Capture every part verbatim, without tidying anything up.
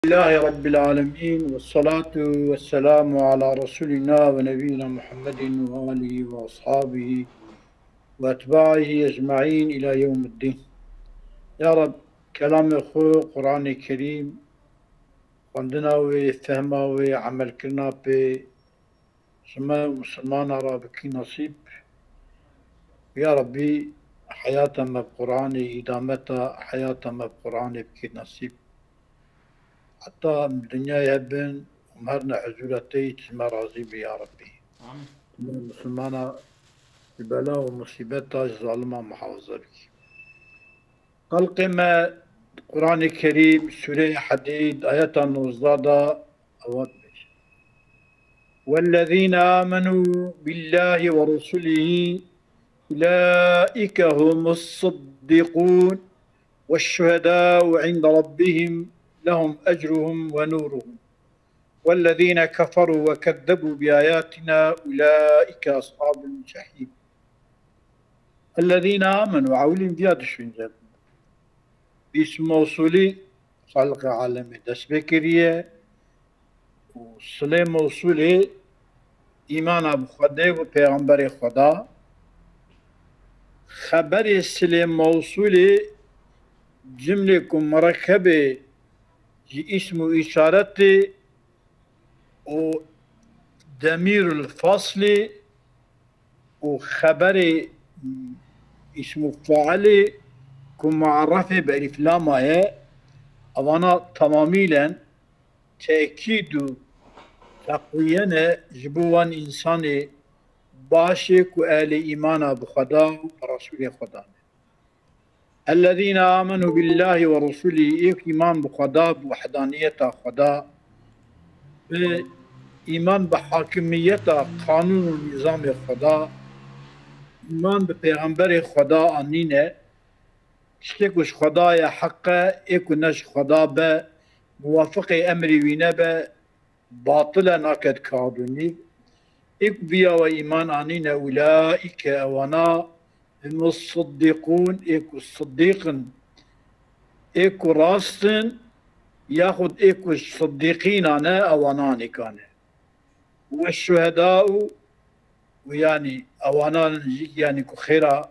لله رب العالمين، والصلاة والسلام على رسولنا ونبينا محمد وآله وأصحابه وأتباعه أجمعين إلى يوم الدين. يا رب، kelamê xwe, Quranê Kerîm, xwendina wê, fehma wê, emelkirina pê, ji me û misilmana re bikî nesîb. Ya Rabbî, heyata me bi Quranê, îdameta heyata me bi Quranê bikî nesîb. Heta em dinyayê hebin û em herine huzûra te yî, tu ji me razî bî ya Rabbî. Amîn. Tu me misilmana ji bela û musîbeta ji zalima muhafaza bikî. Xelqê me, Quranê Kerîm, Sûreya Hedîd, ayeta nozdeh de ewa dibêje: والذين آمنوا بالله ورسله أولئك هم الصديقون والشهداء عند ربهم لهم أجرهم ونورهم والذين كفروا وكذبوا بآياتنا أولئك أصحاب الجحيم. الذين آمنوا, ewilîn viya düşünce. Îsm mewsulî xalqê alemê dest pê kiriye û silê mewsulê îmana bi Xwedê û pêxemberê Xweda. Xeberê silê mewsulê cimlê ku merekebê ji îsm û îşaretê û demîrul faslê û xeberê îsm û failê ku muerrefê bi elîf lama ye, evana temamîlen tekîd û teqwiye ne ji bo wan însanê başê ku ehlê îmana bi Xweda û bi Resûlê Xweda ne. الذين آمنوا بالله ورسله, ê ku îman bi Xweda, bi wehdaniyeta Xweda, bi îman bi hakimiyeta qanûn û nîzamê Xweda, îman bi pêxemberê Xweda anîne, tiştê ku ji Xweda ye heq e, ê ku ne ji Xweda be, muwafiqê emrê wî nebe, batil e, nake di kar û nîv. Ê ku viya we îman anîne, ulaîke, ewana, humus siddîqûn, ê ku siddîq in, ê ku rast in, yaxud ê ku ji siddîqîna ne, ewana anîka ne. Weşşuhedâû, û yanî ewana jî, yanî ku xêra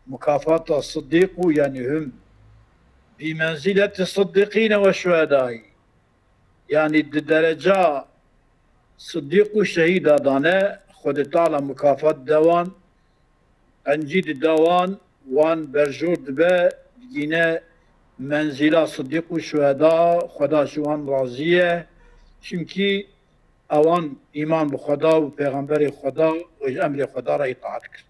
mukafata siddîq û yanî hum bî menzîleti siddîqîne weşşuhedâî. Yanî di dereca sidîq û şehîda dane, Xwedê Teala mukafat dide wan, qencî dide wan, wan berjor dibe, digîne menzîla sidîq û şuheda, Xweda ji wan razî ye. Çimkî ewan îman bi Xweda û pêxemberê Xweda û ji emrê Xweda re îtaat kir.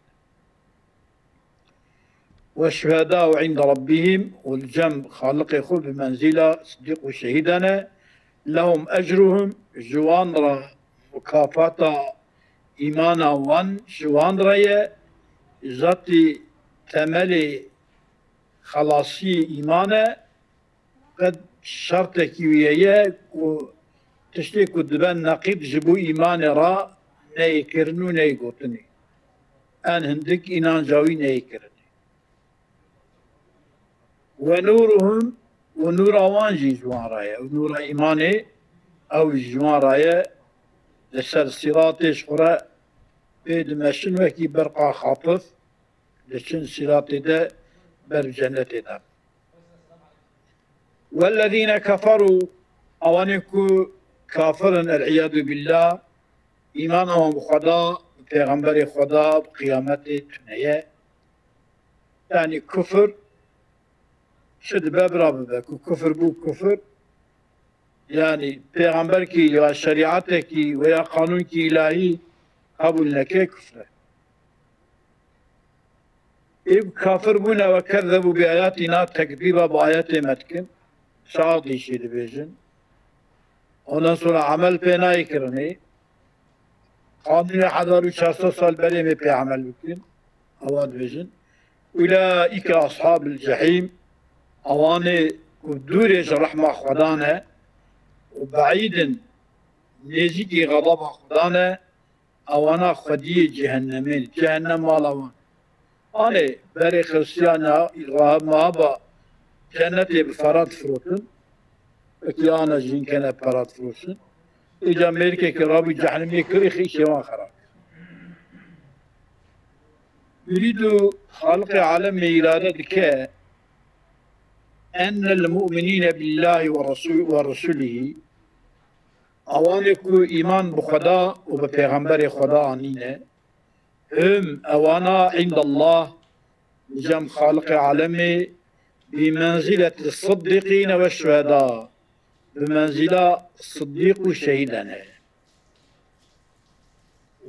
Weşşuhedâû inde rabbihim, û li cem Xaliqê xwe bi menzîla sidîq û şehîdan e. Lehum ecruhum, ji wan re mukafata îmana wan ji wan re ye. Zatî temelê xelasiyê îman e. Qet şertekî wî heye ku tiştê ku dibe neqîd ji bo îmanê re neyê kirin û neyê gotinê. En hindik înanca wî neyê kirinê. We nûruhum, û nûra wan jî ji wan re ye. Û nûra îmanê ew jî ji wan re ye. Li ser sîratê ji xwe re pê dimeşin wekî berqa xatif, diçin sîratê de ber bi cennetê de. Wellezîne keferû, ewanê ku kafir in, el-îyâzû billâh, îmana wan bi Xweda, bi pêxemberê Xweda, bi qiyametê tune ye. Yanî kufir çi dibe bira bibe, ku kufir bû kufir, yanî pêxemberkî ya şerîetekî veya qanûnkî îlahî qebûl neke, kufr e. Ê kafir bûne, we kezzebû bi ayatîna, tekzîba bi ayetê me dikin. Şadî jî dibêjin. Ondan sonra emel pê nayê kirinê. Qanûnê hezar û çar sed sal berê me pê emel bikin. Ewa dibêjin. Ulaîke ashabul cehîm. Ewanê ku dûrê ji rehma Xweda ne û beîd in, nêzîkî xedeba Xweda ne, ewana xwediyê cehennemê ne. Cehennem mala wan. Anê berê Xiristiyana, rahib mehaba cennetê bi fera difirotin. Wekî ana jî hîn kene para difiroşin. Îca mêrikekî rabû cehnimê kirî xîşê wan xera. Yurîdu Xaliqê alemê îrade dike, ennel mu'minîne billahî we resû-, we rusulihî, ewanê ku îman bi Xweda û bi pêxemberê Xweda anîne, him ewana îndallah, li cem Xaliqê alemê, bi menzîleti siddiqîne we şuheda, bi menzîla siddiq û şehîde ne.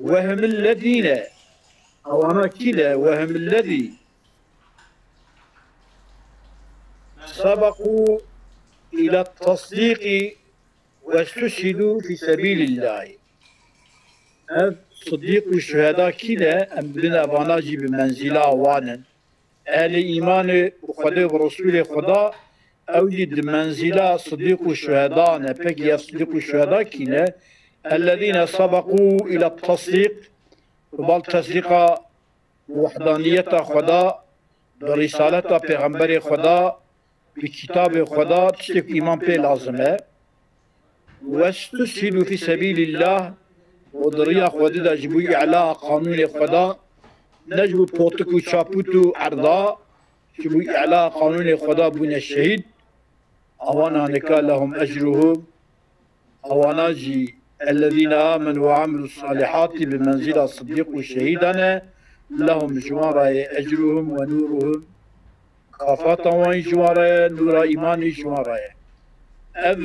Wehimillezîne, ewana kî ne? Wehimillezî sebaqû île tesdîqî westuşhidû fî sebîlillahî. Ev sidîq û şuheda kî ne? Em dibin evana jî bi menzîla wan in. Ehlê îmanê bi Xwedê û bi Resûlê Xweda, ew jî di menzîla sidîq û şuheda ne. Pekî ev sidîq û şuheda kî ne? Ellezîne sebaqû île tesdîq, bi bal tesdîqa wehdaniyeta Xweda, bi rîsaleta pêxemberê Xweda, bi kitabê Xweda, tiştê ku îman pê lazim e. Westuşhidû fî sebîlîllah, û di riya Xwedê de ji bo îlaya qanûnê Xweda, ne ji bo potik û çapût û erda, ji bo îlaya qanûnê Xweda bûne şehîd. Ewana nika lehum ecruhum, ewana jî ellezîne amenu ve amilus salihati bi menzîla sidîq û şehîdan e, lehum ji wan re ye ecruhum ve nûruhum, mukafata wan jî ji wan re ye, nûra îmanê jî ji wan re ye. Ev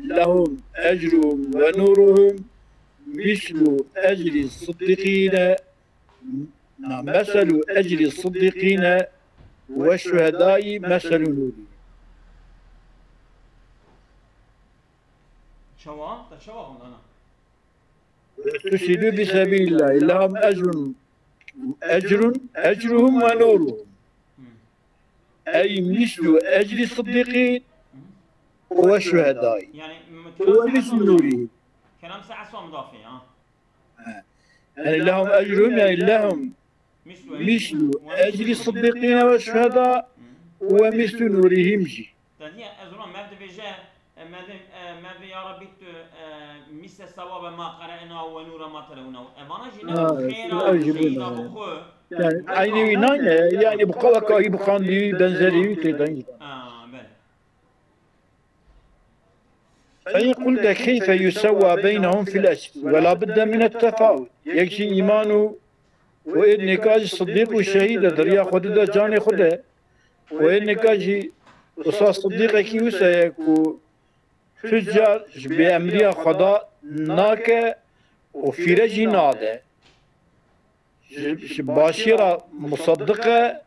lehum ecruhum ve nûruhum mislu ecrî siddiqîne, na, meselu ecrî siddiqîne ve şuhedayî meselu nûrî. Çawa? Te çawa xwend ana? Tuşîdû fî sebîlillahî lehum ecrun, ecrun, ecruhum ve nûruhum. Ey mislu ecrî siddiqîn ve şuhedayî. Yani, ve mislu nûrî. Kelam se eswa mudafî, ha. He. Yani lehum ecruhum, yani lehum mislu ecrî siddiqîne ve şuheda ve mislu nûrihim jî. Te diye ez wan mev dibêje, e, mev, e, mev ya Rabbî tu, e, misle sewabe ma qere'na ve nûra ma telewna. Evana jî ne xêra, ew jî şehîda bû. Bi xwe. Yani eynî wî nayne, yani bi qala kahî bi qandî benzerî wî tê de. Ha, belê. Fe in qulte keyfe yusewwa beynehum fil ecr ve la budde mine tefawut. Yek jî îman û û ê nêka jî sidîq û şehîd e, di riya Xwedê de canê xwe de. Û ê nêka jî wisa sidîqekî wisa ye ku tu car ji bêemriya Xweda nake û fîre jî nade. Ji, ji başî re museddiq e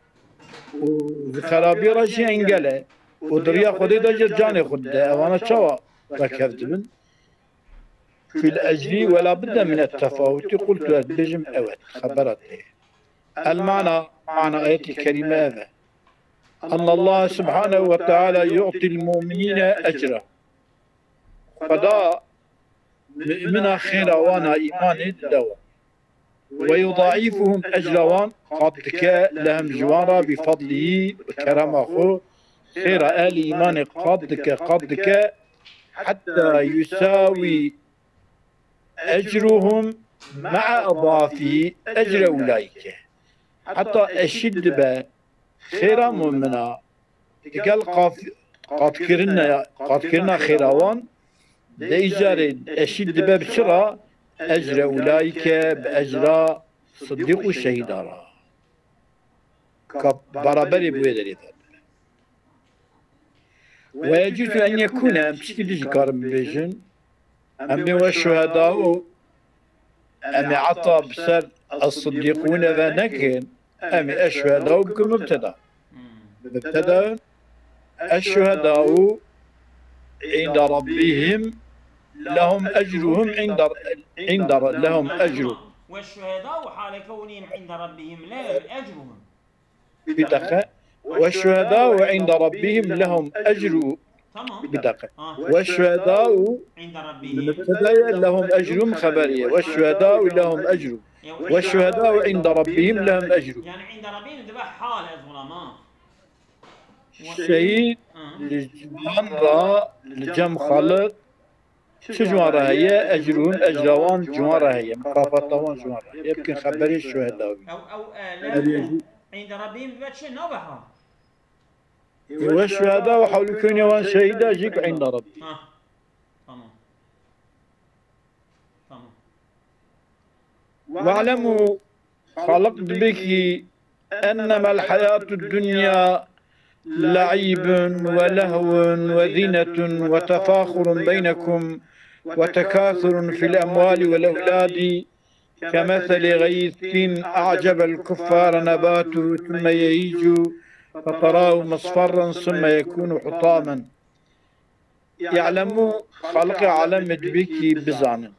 û ji xerabî re jî engel e. Û di riya Xwedê de jî canê xwe dide. Evana çawa vekev dibin? Fil ecrî ve la budde mine tefawutî qultu, ez dibêjim evet, xebera te ye. El mana, mana ayetê kerîme ev e. Ennallaha subhanehu ve teala yu'til mu'minîne ecra. Xweda mumina xêra wana îmanê dide wan. Ve yudaifuhum ecra wan qat dike lehum ji wan re bi fadlihî bi kerema xwe xêra ehlî îmanê qat dike, qat dike heta yusawî ecruhum ma'a adafî ecre ulaîke. Heta eşît dibe xêra mumina digel qaf-, qatkirina, qatkirina xêra wan, de îcarê eşît dibe bi çi ra? Ecre ulaîke, bi ecra sidîq û şehîda ra. Ka beraberê bi wê derê de. Ve yecûzu en yekûne, em tiştî din jî karin bibêjin. Em bê we şuheda û em ê ata bi ser es-sidîqûne ve nekin, em ê eş-şuhedau bikin mubteda. Mubteda, eş-şuhedau inde rabbihim lehum ecruhum inde, inde lehum ecru. Ve şuhedau hale kewnihim inde rabbihim lehum ecruhum. Bir dakika. Ve şuhedau şuhedau inde rabbihim lehum ecru. Ve şuhedau inde rabbihim lehum ecru. Yani inde rabbihim dibe hal ez buna ma. Şehîd li ciwan re, li cem Xaliq, çi ciwan re heye? Ecrûn, ecra wan ciwan re heye, mukafata wan ciwan re heye. Bikin xeberê şuheda wî. Ew, ew, e, Ev lem, yê jî- Înde Rabbîm ve çi nabe ha? Ê we şuheda û hewlûkûnê wan şehîda jî bi înda Rabbî. Ha, tamam. Tamam. Ve'lemû, Xaliq dibêkî, ennemel heyatu dunya le'îbun ve lehwun ve zînetun ve tefaxurun beynekum ve tekâsurun fil emwali vel ewladi kemeseli gaysin a'cebel kuffare nebatuhu thumme yehîcu feterahu musferren thumme yekunu hutamen. Ya'lemû, Xaliqê alemê dibêkî bizanin.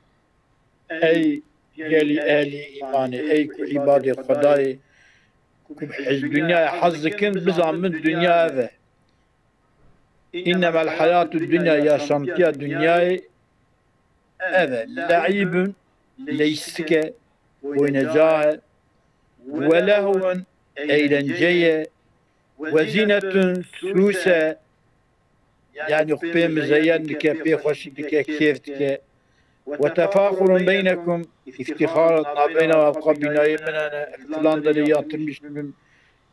Ey gelî ehlî îmanê, ey ku îbadê Xwedayê, ku bi hez-, dinyayê hez dikin, bizan min dinya ev e. Înnemel heyatu dunya, yaşantiya dinyayê ev e. Le'îbun, leyîstik e, oynacağı e. Ve lehwun, eğlence ye. Ve zînetun, sûs e. Yanî xwe pê mizeyen dike, pê xweşik dike, kêf dike. Ve tefaxurun beynekum, îftîxar navbeyna ev qa bînayê min hene, filan derê ya tirmîş min,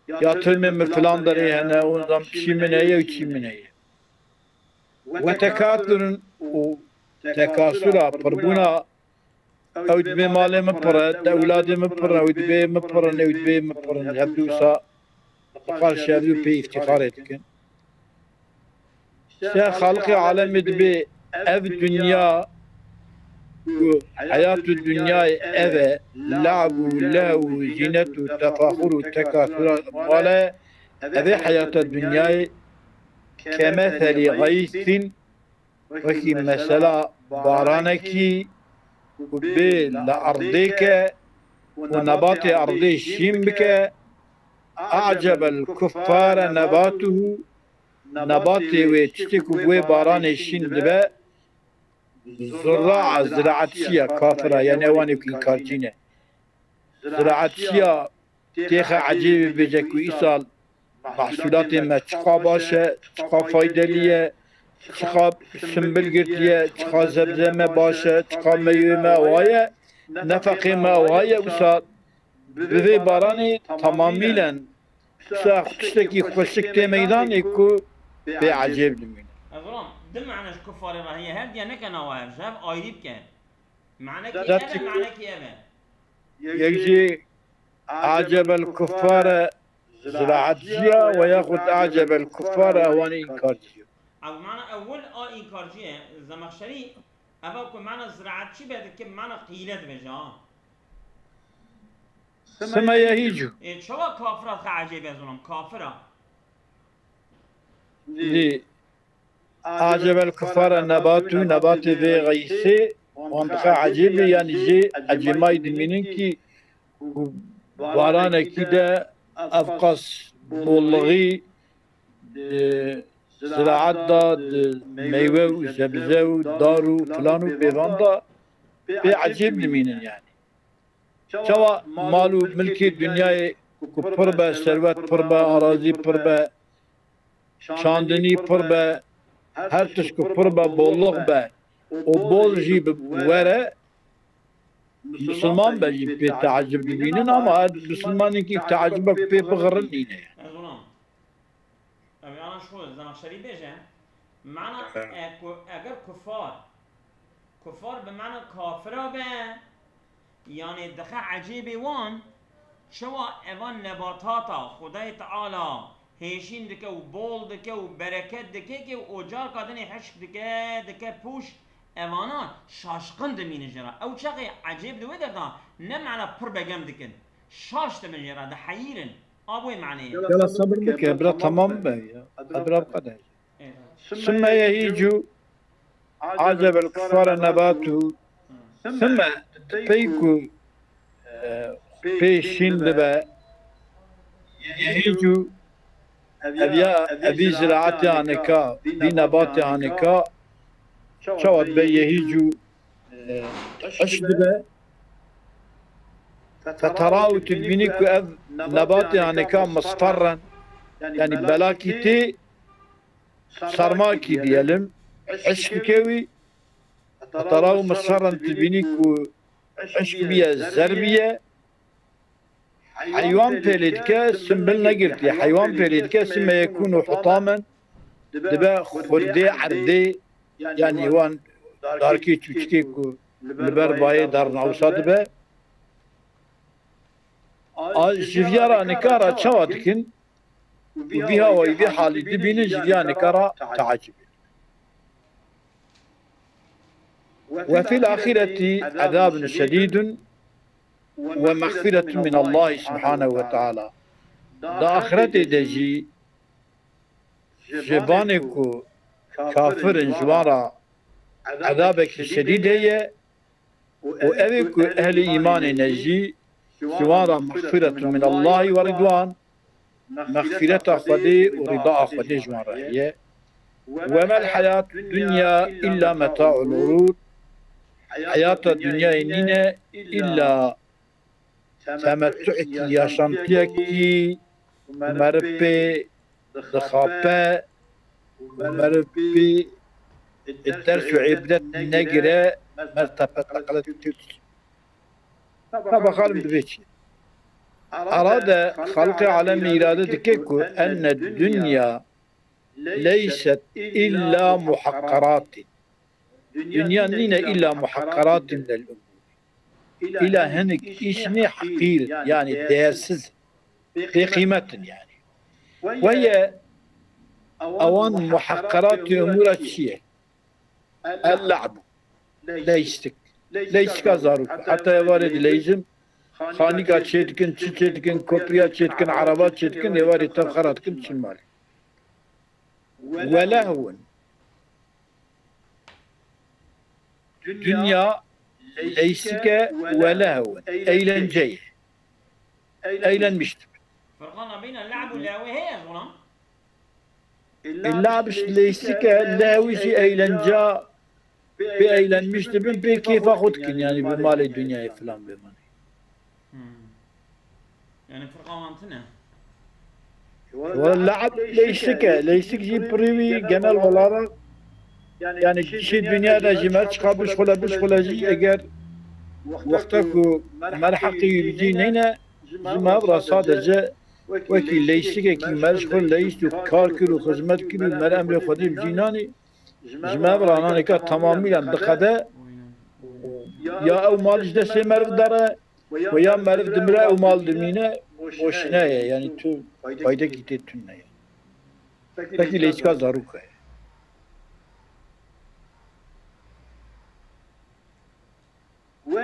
ya tirmê min filan derê hene, ondan çî min heye û çî min heye. Ve tekâsurun û tekasura, pirbûna, ew dibê malê min pir e, ewladê min pir in, ew dibê min pir in, ew dibê min pir in. Hevdû wisa bi qarşiya vî pê îftîxarê dikin. Îşte Xaliqê alemê dibê ev dinya ku heyatû dinyayê ev e, le'b û lehw û zînet û tefaxur û tekasura mal e, ev ê heyata dinyayê kemeselî gayîsîn, wekî mesela baranekî ku bê li erdê ke û nebatê erdê şîn bike, a'cebel kuffare nebatuhu, nebatê wê, tiştê ku bi wê baranê şîn dibe, zurraa, ziraetçiya kafira, yanî ewanê ku înkarcî ne. Ziraetçiya têxe ecêbê bêje ku îsal mehsûlatê me çiqa baş e, çiqa faydelî ye, çiqa simbil girtiye, çiqa zebze me baş e, çiqa meyvê me ewa ye, nefeqê me ewa ye, wisa bi vê baranê tamamîlen wisa tiştekî xweşik tê meydanê ku pê ecêb dimîne. Ez zanim, di mane ji kufarê re heye, her diya neke nawa hev, ji hev ayrî bike. Manekî ev e, manekî ev e. Yek jî a'cebel kuffare ziraetçiya we yaxud a'cebel kuffare ewanê înkarcî. Ev mana ewil a înkarcî ye. Zemexşerî eva ku mana ziraetçî be dike, mana qîle dibêje ha. Sime yehîcu. Ê, çawa kafira dixe ecêb e, zanim, kafira? Lê a'cebel kuffare nebatu, nebatê vê gayîsê wan dixe ecêbê, yanî jê ecêmayî dimînin kî ku baranekî de ev qas bolixî di ziraet de, di meywe û sebze û dar û filan û pêvan de pê ecêb dimînin yanî. Çawa mal û milkê dinyayê ku pir be, serwet pir be, arazî pir be, çandinî pir be, her tişt ku pir be, bollix be û bol jî bi were, misilman be jî pê teecib dibînin, ama her misilmanekî teeciba pê bixirin nîne. Ez ona. Ev ana şu Zemaxşerî bêje. Mana, e, ku, eger kufar, kufar bi mana kafira be, yanî dixe ecêbê wan, çawa evan nebatata Xwedayê Teala hêşîn dike û bol dike û bereket dike ke û ocarka dinê hişk dike, dike pûş, evana şaşqin dimînin jê re. Ew çaxê ecêb di wê derda ne mana pir begem dikin. Şaş dibin jê re, diheyîrin. A bo wê maneyê. Gela sebir bike, bira tamam be ya. Bira biqede. Sümme yehîcu a'cebel kuffare nebatu. Sümme, pey ku, e, pê şîn dibe, yehîcu, ev ya, evî ziraetê anika, vî nebatê anika, çawa dibe yehîcu, e, eş dibe. Feterahu, tu dibînî ku ev nebatê anika misferren, yanî belakî tê, sarmakî diyelim, eşq dike wî, heta raw min şerren dibînî ku eşq biye zer biye, heywan pêlê dike, sim bil negirtî, heywan pêlê dike, sime yekûn û hutamen, dibe xurdê erdê, yanî wan darkê çûçikê ku li ber bayê dernawsa dibe. A, ji viya ra nika ra çawa dikin? Û vî hawayî, vî halî dibînin, ji viya nika ra teecibin. Ve fil ahireti azabun şedîdun ve mexfiretun min Allahi subhanehu ve teala. Di axiretê de jî ji vanê ku kafir in, ji wan ra ezabekî şedîd heye, û ew ê ku ehlê îmanê ne jî, ji wan re mexfiretun min Allahî ve ridwan, mexfireta Xwedê û rida a Xwedê ji wan re heye. Ve mel hayatu dunya illa meta'ul ğurur. Heyata dinyayê nîne illa temettu'ekî, yaşantiyekî, meriv pê dixape, meriv pê ders û îbret negire, meriv tepeteqlet. Te bexalim divê çi? Ara de xelqê alemê îrade dike ku enne dunya leyset illa muhakkaratin. Dinya nîne îla muhakkaratin lil umûr. Îla hinek îş nê heqîr, yanî değersiz, bêqîmet in yanî. Weye ewan muhakkaratê umûra çi ye? El-le'b, leyistik. Leyistika zarok. Heta êvarê dileyizin, xanîka çêdikin, çi çêdikin, kopriya çêdikin, ereba çêdikin, êvarê tev xera dikin, çin malê. Ve lehwin. Dinya leysike ve lehwin. Eğlence ye. Eğlenmiştir. Ferqana beyne lehw û lehwê heye, gulam? E, lehw ji leysike, lehwî jî eğlenca, pê eğlenmiş dibin, pê kêfa xwe dikin, yanî bi malê dinyayê filan bê manê. Hmm. Yani firqa wan tune. Wala le'b leysik e. Leysik jî pirî wî genel olarak, yani kişî dinya de jî mer çiqa bişxule, bişxule jî eger wexta ku mer heqî wî bidî neyne, ji mev re sadece wekî leysikekî mer ji xwe leyist û kar kir û xizmet kir û mer emrê Xwedê bicî nanî, ji mev re nanêka tamamî re diqede. Ya ew mal ji destê meriv dere, we ya meriv dimire, ew mal dimîne, boşine ye, yanî tu faydekî tê tune ye. Pekî leyçika zarok e.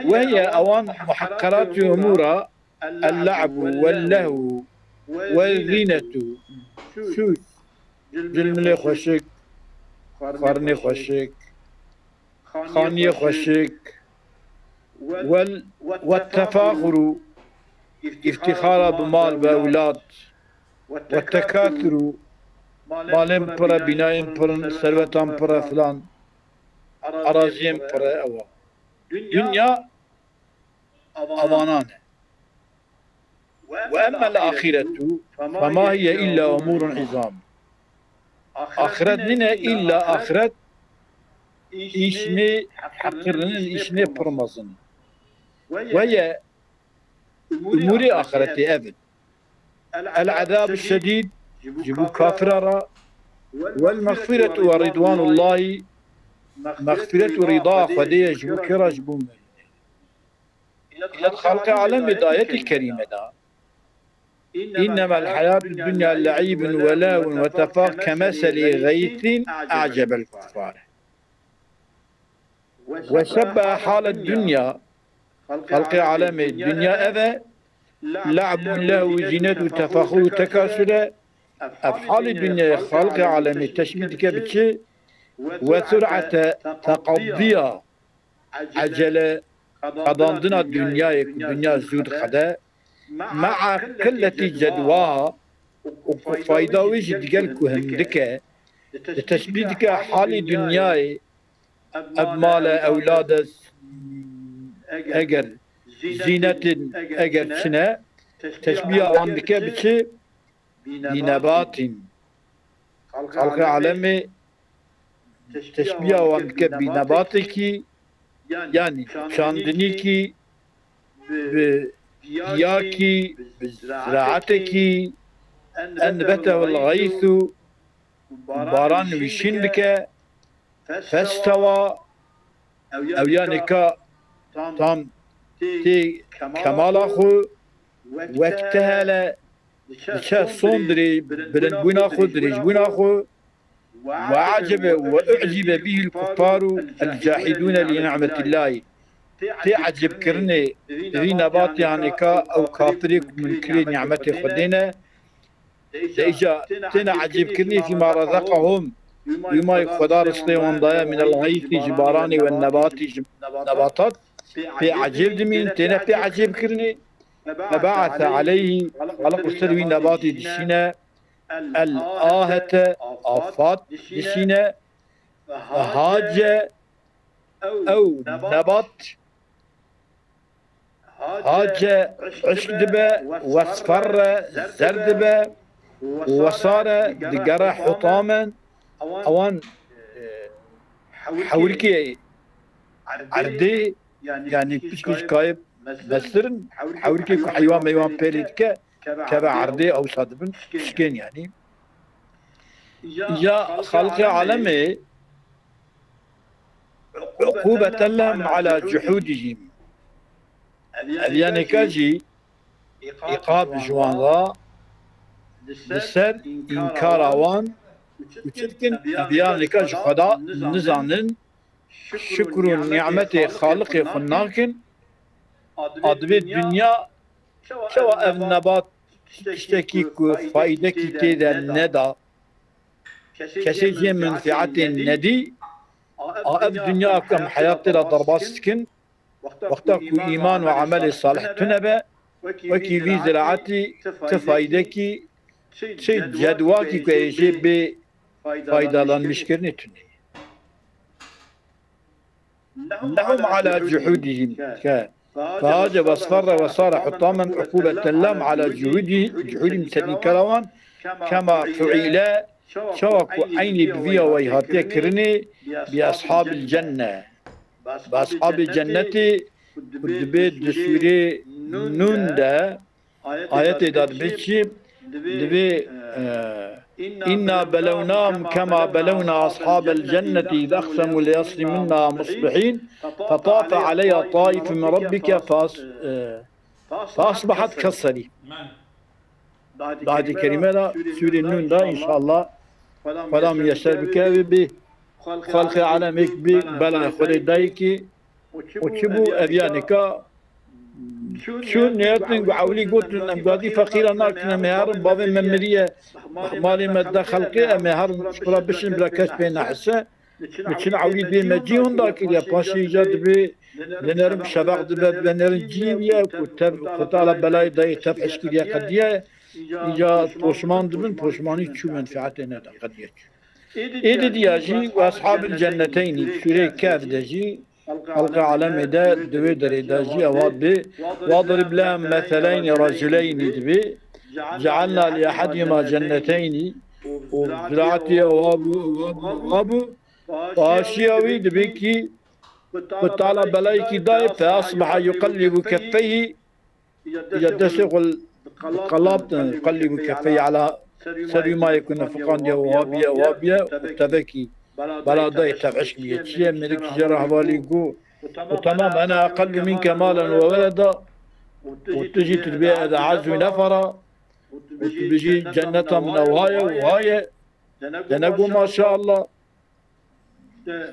Weye ewan muhakkaratî umûra, el-le'bu wel-lehwu wel-zînetu, sûs, cilmilê xweşik, xwarinê xweşik, xaniyê xweşik, wel, we tefaxuru, îftîxara bi mal, bi ewlad, we tekaturu, malên pir e, bînayên pir in, serwetan pir e filan, eraziyên pir e, ewa. Dinya avanan e. Ve emmel ahiretu fema hiye illa umurun izam. Axiret nîne îlla axiret, îşnê heqirinin, îşnê pir mezin. Weye umûrê axiretê ev in. El-ezab şedîd ji bo kafira re, wel mexfiretu we ridwanullahî, mexfiret û rîda Xwedê ye ji bo kê re, ji bo mu'minê. Îla di xelqê alemê de ayetê kerîme de. Înnemel heyatü dunya le'ibun ve lehwun ve tefah kemeselî gaysin a'cebel kuffar. Ve şebbehe haled dunya, xelqê alemê dinya ev e, le'b û lehw û zînet û tefaxur û tekasur e. Ev halê dinyayê xelqê alemê teşbîh dike bi çi? Ve sur'ete teqaddiya, ecele qedandina dinyayê ku dinya zû diqede, me'a qilletî cedwaha, û ku fayda wê jî digel ku hindik e, di teşbîh dike halê dinyayê, ev mal e, ewlad e, eger zînetin, eger çine, teşbîha wan dike bi çi? Bînebatîn. Xalqê alemê teşbîya wan dike bi nebatekî, yanî çandinîkî, bi diyakî, bi ziraetekî, enbetehul xeysu, baran wî şîn dike, festewa, ew yanî ka tam tê kemala xwe, wektehele, diçe son dirê-, bilindbûna xwe, dirêjbûna xwe, وأعجب وأعجب به الكفار الجاحدون لنعمة الله. Tê ecêbkirinê vî nebatê hanê ka ew kafirê ku munkirê nîmetê Xwedê ne, de îca têne ecêbkirinê fîma rezekahum, wî mayê Xweda rizqê wan daye, minel xeytî, ji baranê, we nebatî, ji nebatat, pê ecêb dimîn, têne pê ecêbkirinê. Febe'ese aleyhî, Xaliq li ser wî nebatî dişîne, el ahete, afat dişîne, hace, ew nebat, hace eşk dibe, wesferre, zer dibe, wesare, digere hutamen, ewan, e, hewrikê erdê, yanî piç piç kayib mesirin, hewrikê ku heywan meywan pêlê dike, keve erdê, ewsa dibin şikên yanî. Ya xalqê alemê, uqûbeten lehum ala cuhûdihim. Ev yanêka jî îqab ji wan re li ser înkara wan û çi dikin, ev yanêka ji Xweda nizanin, şikr û nîmetê Xaliqê xwe nakin. A divê dinya çawa ev nebat tiştekî ku faydekî tê de neda, kesê jê menfîetê nedî, a ev dinya ku em heyat tê de derbas dikin, wexta ku îman û emelê salih tune be, wekî vî ziraetî ti faydekî, ti cedwakî ku ê jê bê faydalanmişkirinê tune. Lehum ala cuhudihim. Ke. Fahace vesferre ve sare hutamen uqubeten lehum ala cuhudi-, cuhudim, ser înkara wan, kema fuile, çawa ku eynî bi vî awayî hatiye kirinê, bi ashabil cenne. Bi ashabê cennetê ku dibê di sûrê Nûn de, ayetê de dibê çi? Dibê, e, "Inna belewnahum kema belewna ashabel cenneti iz aqsemu leyasrimunnaha musbihîn, fetafe aleyha taifun min rabbike fas-, e, fasbahat kesserîm." Di ayetê kerîme de, sûrê Nûn de, înşallah, Xweda miyeser bike, wê bê xelqê alemêk bê belayê Xwedê dayikê. Û çi bû? Ev yanî ka çûn nêtin ku ewlî gotin, "Em gadî feqîra nakin, em ê herin, bavê me miriye, malê me de xelkê, em ê herin ji xwe re bişin, bila kes pê nehise." Min çin ewlî dê me cî winda kiriye, paşê îca dibê li nerin şeveq dibe, dibe nerin cî ye ku tev, ku tala belayê dayê tev hişkiriye qediye, îca poşman dibin, poşmanî çû menfeetê neda, qediye çû. Êdî diya jî û ashabîl cenneteynî, sûreyê Kehf de jî, xelqê alemê de, di wê derê de jî ewa bi, "Wadrib lehum meseleynî raculaynî" dibê, "Cealna li ehedihima cenneteynî", û ziraetî ewa bû, ewa bû, ewa bû, paşiya wî dibê kî, ku tala belayekî dayê, "Fe asbeha yuqellibu keffeyhî", ya destê xwe qelab, qelî bû kefeyê ela, ser wî mayê ku nefiqandiye û wabiye, wabiye û tevekî bela dayê tev hişk bûye. Çi ye, mêrik ji jê re hevalî got, û temam, "Ene eqellu minke malen we weleda", û tu jî tu dibê ez e'ezzu nefera, û tu bijî, "Cenneta min ew ha ye û ha ye", de negot, "Maşallah".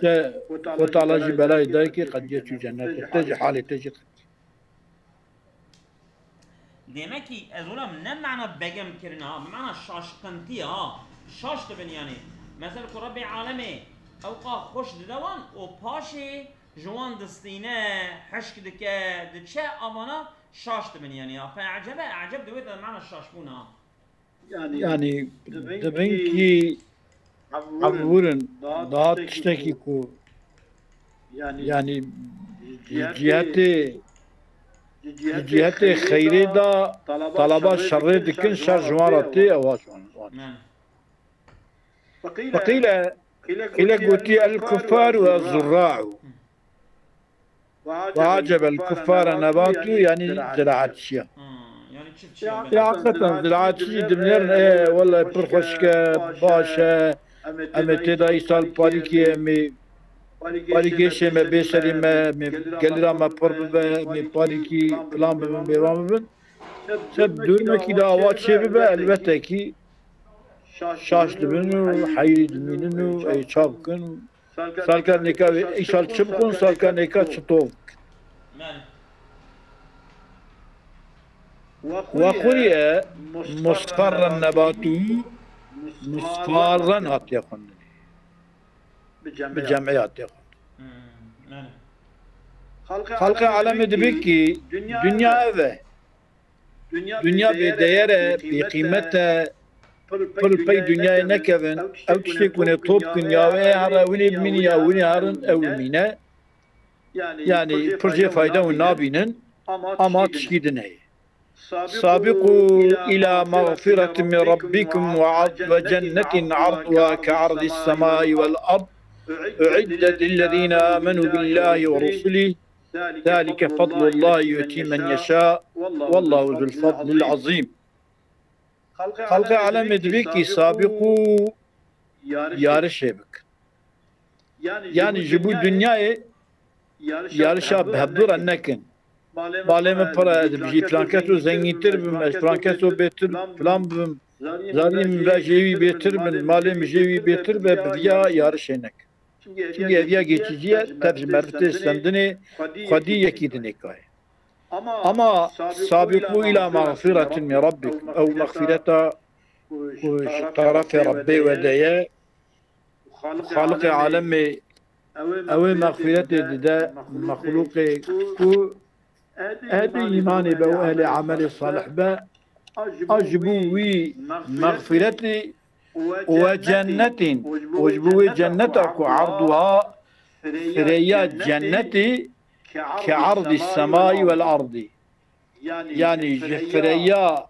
Te, Xwe Teala jî belayê dayikê qediye çû cennetê. Te jî halê te jî qediye. Demekî ez wila ne mana begem kirine ha, mana şaşkintî ha. Şaş dibin yanî. Mesela ku Rebbê alemê ewqa xweş dide wan û paşê ji wan distîne, hişk dike, diçe, amana şaş dibin yanî ha. Fe ecebe, eceb di wê de mana şaşbûn ha. Yanî dibin kî evûrin daha tiştekî ku, yanî ji cihetê, ji cihetê xeyrê de talaba şerê dikin, şer ji wan re tê, ewa ji wan, wan. Feqîle, qîle gotiye el kuffar ve zurra'u. Ve acebel kuffara nebatu, yanî ziraatçiya. Ya, hakikaten ziraatçî jî dimnêrin, e, wele pir xweşik e, baş e, em ê tê de îsal parîkê, em ê parîkê şê me, bê serê me, em ê gelira me pir bibe, em ê parîkî filan bibin, bêvan bibin. Ser durmekî de awa çê bibe, elbete kî şaş dibin û heyirî dimînin û ê ça bikin. Salka nêka wê, îsal çi bixwin, salka nêka çi tov bikin. Ve xurî e, musfarren nebatu, musfarren hatiye xwendinê. Bi cem'ê hatiye xwendin. Xalqê alemê dibê kî dinya ev e. Dinya bêdeyer e, bêqîmet e. Pir pey dinyayê nekevin. Ew tiştê ku hûn ê top kin ya wê here hûn ê bimînin ya hûn ê herin ew bimîne. Yanî pir jê fayde hûn nabînin. Ama tişkî din heye. سابقوا إلى مغفرة من ربكم وعرض وجنة عرضها كعرض السماء والأرض أعدت للذين آمنوا بالله ورسله ذلك فضل الله يؤتيه من يشاء والله ذو الفضل العظيم. Xalqê alemê dibê kî sabiqû yarişê bikin. Yanî ji bo dinyayê yarişa bi hevdû re nekin. Malê min pir e, ez dibijî filan keso zengîntir bim, ez filan keso bêtir filan bim, zarî min ve jê wî bêtir bin, malê min jê wî bêtir be, bi viya yarişê nekin. Çimkî hediya geçici ye, tev ji meriv tê stendinê, xwedî yekî dinê kaye. Ama sabiqû îla mexfîretin min rabbikum, ew mexfîreta ku ji terefê Rebbê we de ye, Xaliqê alemê, ew ê mexfîretê dide mexlûqê ku ehlê îmanê be û ehlê emelê salih be, a ji bo wî mexfîretê û we cennetên, û ji bo wê cenneta ku erduha fireya cennetê ke erdî semayî wel erdî. Yanî ji fireya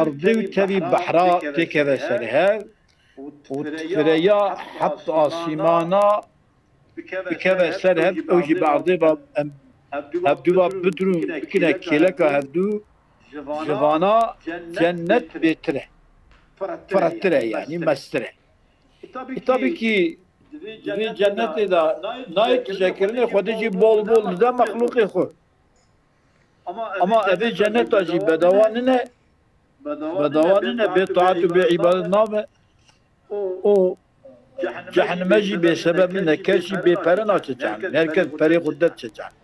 erdê û tevî behra têkeve ser hev û fireya heft asîmana bikeve ser hev, ew jî bi erdê ve em hevdû ve bidrûn, bikine kêleka hevdû, ji vana cennet bêtir e. Firetir e, yanî mestir e. E, tabî kî di vê cennetê de nayê tije kirinê, Xwedê jî bol bol dide mexlûqê xwe. Ama evê cenneta jî bedawa nine, bedawa nine, bê taat û bê îbadet nabe. O cehenneme jî bê sebeb nine, kes jî bê pere naçe cehenneme. Her kes perê xwe de diçe cehenneme.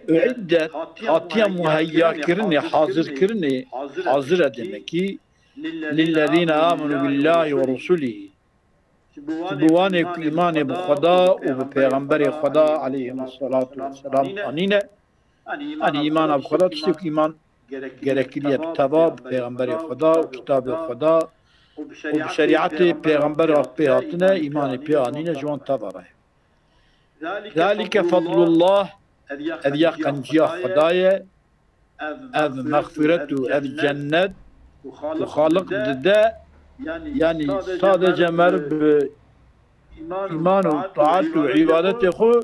Uiddet, hatiye muheyya kirinê, hazir kirinê, hazir e demekî, lillezîne amenu billâhi ve rusulî. Ji bo wanê ku îmanê bi Xweda û bi Pêxemberê Xweda aleyhimussalatu vesselam anîne, yanî îmana bi Xweda tiştê ku îman gerekiliye bi teva bi Pêxemberê Xweda û kitabê Xweda û bi şerîetê Pêxember pê hatine, îmanê pê anîne ji wan teva re. Zalike fadlullah, ev ya qenciya Xweda ye, ev mexfîret û ev cennet û Xaliq dide, yanî sadece meriv bi îman û taat û îbadetê xwe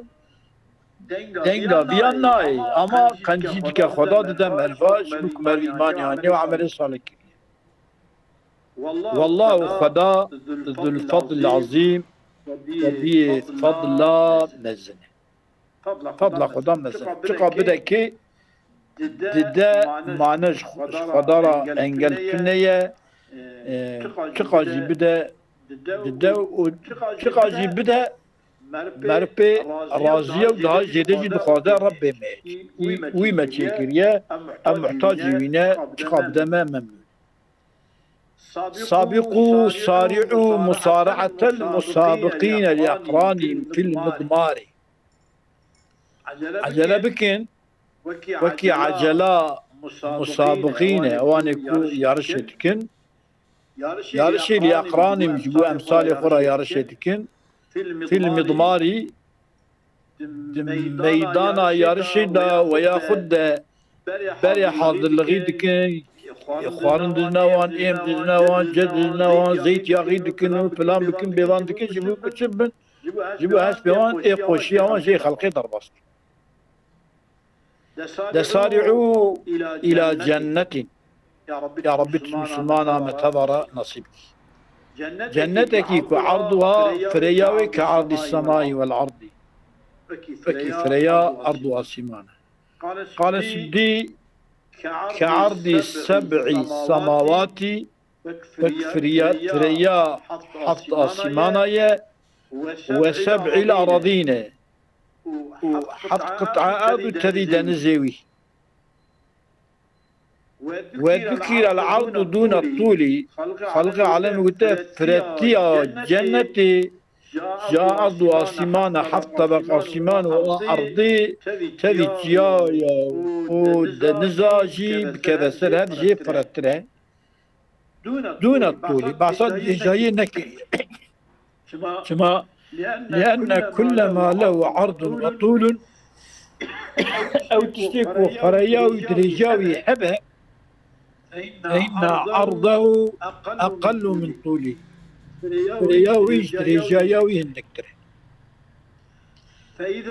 denga viya nayê, ama qencî dike Xweda dide meriva, ji bo ku meriv îmanê anî û emelê salih kiriye. Wallahu Xweda zul fadl azîm, Xwediyê fadla mezin e. Fadla Xweda mezin e. Çiqa bide kê dide mane ji Xweda re engel tune ye. E, çiqa jî bide dide û çiqa jî bide meriv pê razî ye û daha jêde jî dixwaze Rebbê me. Wî, wî me çêkiriye, em muhtacê wî ne, çiqa bide me memnûn. Sabiqû, sari'û, musaraetel musabiqîne li eqranîm fil midmarî. Ecele bikin, wekî ecela musabiqîne, ewanê ku yarişê dikin. Yarişê li eqranîm ji bo emsalê xwe re yarişê dikin. Fil midmarî, di meydana yarişê de we ya xwe de berê hazirlixî dikin, Ê xwarin didine wan, êm didine wan, ce didine wan, zeyt yaxî dikin û plan bikin, bêvan dikin, ji bo ku çi bin, ji bo hespê wan ê qoşiya wan jê xelqê derbas bin. Desari'û îlâ cennetin. Ya Rabbî, tu misilmana me teva re nesîb kî. Cennetekî ku erdûha fireya wê ke erdî semayî wel erdî. Wekî fireya erd û asîman e. Qale Sibdî ke erdî seb'î semawatî, wek fireya, fireya heft asîmana ye, we seb'î l-eradîn e, û heft qit'a erd û tevî denizê wî. We dukîra l-erdu dûne tûlî, xelqê alem gote, firetiya cennetê ja erd û asîman e, heft tebeq asîman û erdê tevî çiya ye û deniza jî bikeve ser hev jê firetir e. Dûne tûlî, behsa dirêjayiyê nekiriye. Çima? Lienne kullema lehu erdun metûlun, ew tiştê ku fireya wî dirêjiya wî hebe, feinne erdehu eqellu min tûlî. Fireya wî ji dirêjiya wî hindiktir e.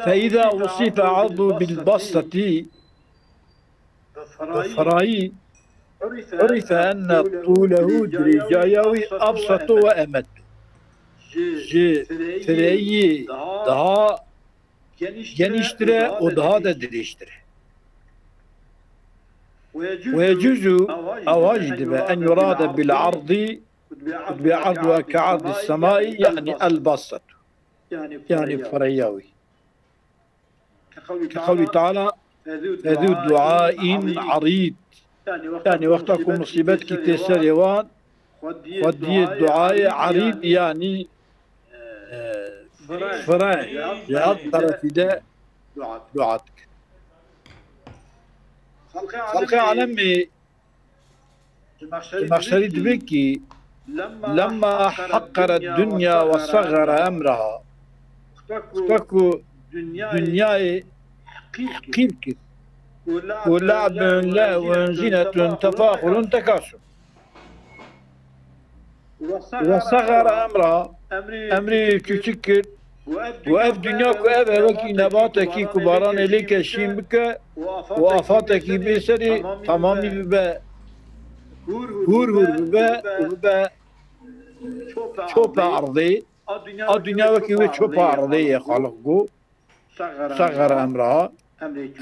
Feîza wusife erdu bil bassetî, bi firayî, urife enne tûlehu, dirêjaya wî, ebsetu we emed. Ji fireyî daha genîştir e û daha de dirêjtir e. Ve yecuzu, ewa jî dibe, en yurade bil erdî, ku dibê erd we ke erdî semayî, yanî el bassetu. Yanî fireya wî. Ke qewlî Teala, fezû duain erîd. Yanî wexta ku musîbetkî tê serê wan, xwediyê duayê erîd, yanî, e, fire, ji her terefî de dua dikin. Xelqê alemê Zemexşerî dibe kî, lemma heqere dunya ve segere emreha, wexta ku dinyayê heqîr kir, û le'bun lehwun zînetun tefaxurun tekasur. Ve segere emreha, emrê wî küçük kir, û ev dinya ku ev e, wekî nebatekî ku baranê lê ke şîn bike û afatekî bê serê, temamî bibe, hûr hûr bibe û bibe çope erdê. A dinya wekî wê çope erdê ye, Xaliq got. Segere emreha,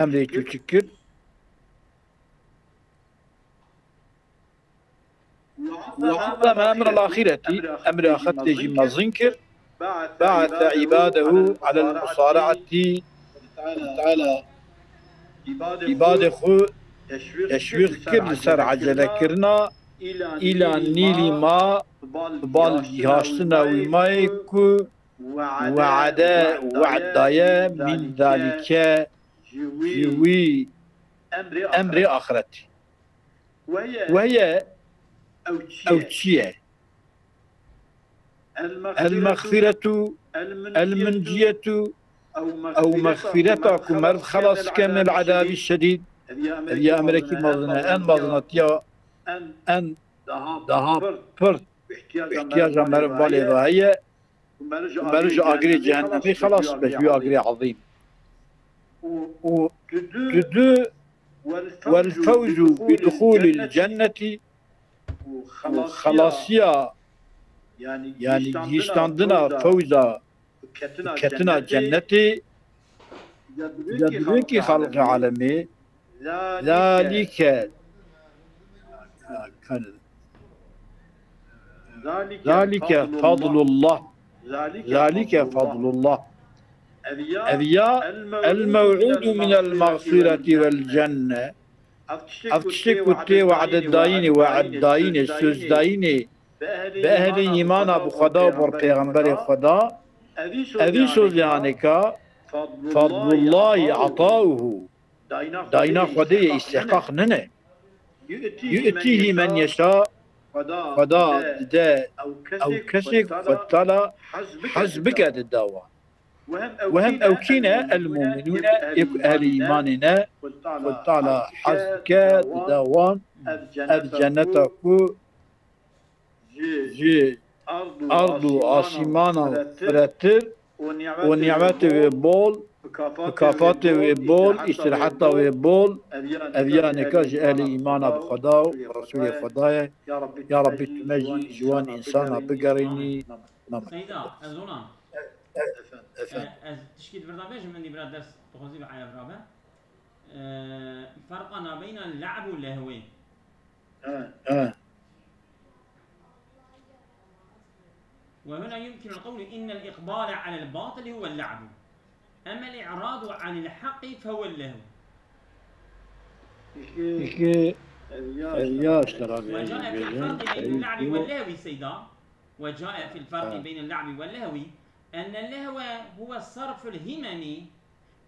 emrê küçük kir. Ve azzeme emrel axîretî, emrê axirtê jî mezin kir. Be'ese îbadehu alel musaraetî Teala, îbadê xwe teşwîq kir li ser ecelekirina îla nîlî ma, bi bal gihaştina wî mayê ku we'de, we'd daye, min zalike, ji wî emrê axiretî. Weye, ew çi ye? El mexfiretu, el munciyetu, ew mexfireta ku meriv xelas dike min edabî şedîd. Ev ya emrekî mezin e, en mezin e, tiya en daha pir ihtiyaca meriv balê ve heye. Ku meriv ji agirê cehennemê xelas be, ji wî agirê ezîm. Û dudu, wel fewzu bi duxulil cennetî, û xelasiya, yanî gihîştandina fewza, ketina cennetê, ya dibê kî xelqê alemê, zalike, zalike fadlullah, zalike fadlullah. Ev ya el mew'udu minel mexfireti vel cenne. Ev tiştê ku tê we'de dayînê, we'd dayînê, söz dayînê bi ehlê îmana bi Xweda û bi pêxemberê Xweda, evî sozê anêka fadlullahî etauhu, dayîna Xwedê ye, îstihqaq nine. Yu'tîhî men yeşa, Xweda dide ew kesê ku Xwed Teala hez bike dide wan. Û hem ew kî ne, el mu'minûne, ê ku ehlî îmanê ne, Xwedê Teala hez dike, dide wan, ev cenneta ku ji erd û asîmana firetir û nîmetê wê bol, mikafatê wê bol, îstîraheta wê bol, ev ya nêka ji ehlî îmana bi Xweda û bi Resûlê Xweda ye. Ya Rebbî, tu me jî ji wan însana bigerînî. Seyda, ez ona. Efendim, efendim. E, ez tişkî di vir de bêjim, min dî bira ders dixwazî bi ev rabe. E, ferqa nabeyna le'b û lehwê. He, he. وهنا يمكن القول إن الإقبال على الباطل هو اللعب، أما الإعراض عن الحق فهو اللهو. Peki, e, ya işte Rabbi, وجاء في الفرق بين اللعب واللهو سيدا، وجاء في الفرق بين اللعب واللهو أن اللهو هو صرف الهمم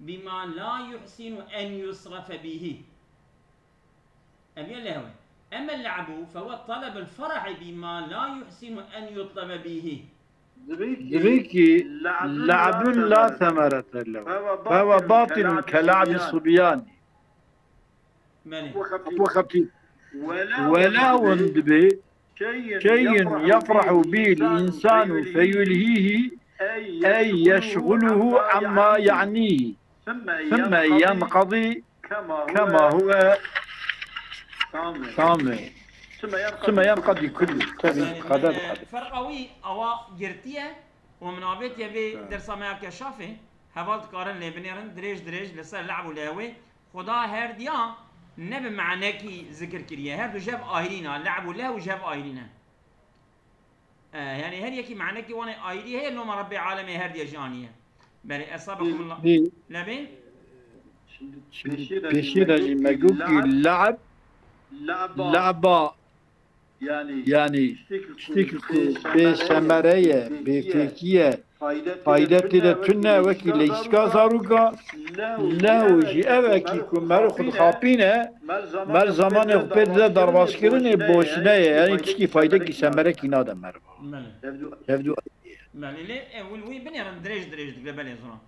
بما لا يحسن أن يصرف به. Ev ya lehw e. Ema el-le'bu fehuwe talebul ferahi bima la yuhsinu en yutlebe bihi. Divê ki le'bun la semerete lehu. Fehuwe batilun ke le'bi subiyani. Belê. Ve lehwun dibe şey'un yefrahu bihil insanu feyulhihi ey yeşguluhu amma ya'nihi. Sümme yenqadi kema huve tamam. Sümme yenqadi kullu. Tabii, kader, kader. Ferqa wî awa girtiye û min avêtiye vê dersa me ya keşafê. Heval dikarin lê binêrin dirêj dirêj li ser le'b û lehwê. Xuda her diya ne bi manekî zikir kiriye. Her du jev ayrî ne. Le'b û lehw jev ayrî ne. E, yani her yekî manekî wan ê ayrî heye, loma Rebbê alemê her diye jî aniye. Belê, esabekumullah. Lebê? Şimdi pêşî de jî me got ki le'b, le'ba, yani tiştekî ku bê semere ye, bê fêkî ye, fayde tê de tune, wekî leyska zaroka, lew jî ev e ki ku meriv xwe dixapîne, meriv zamanê xwe pê dide derbazkirinê, boşine ye, yani tişkî faydekî semerekî nade meriva. Belê. Hevdu Belê, lê ew wî binêrin dirêj dirêj dikire, belê zora.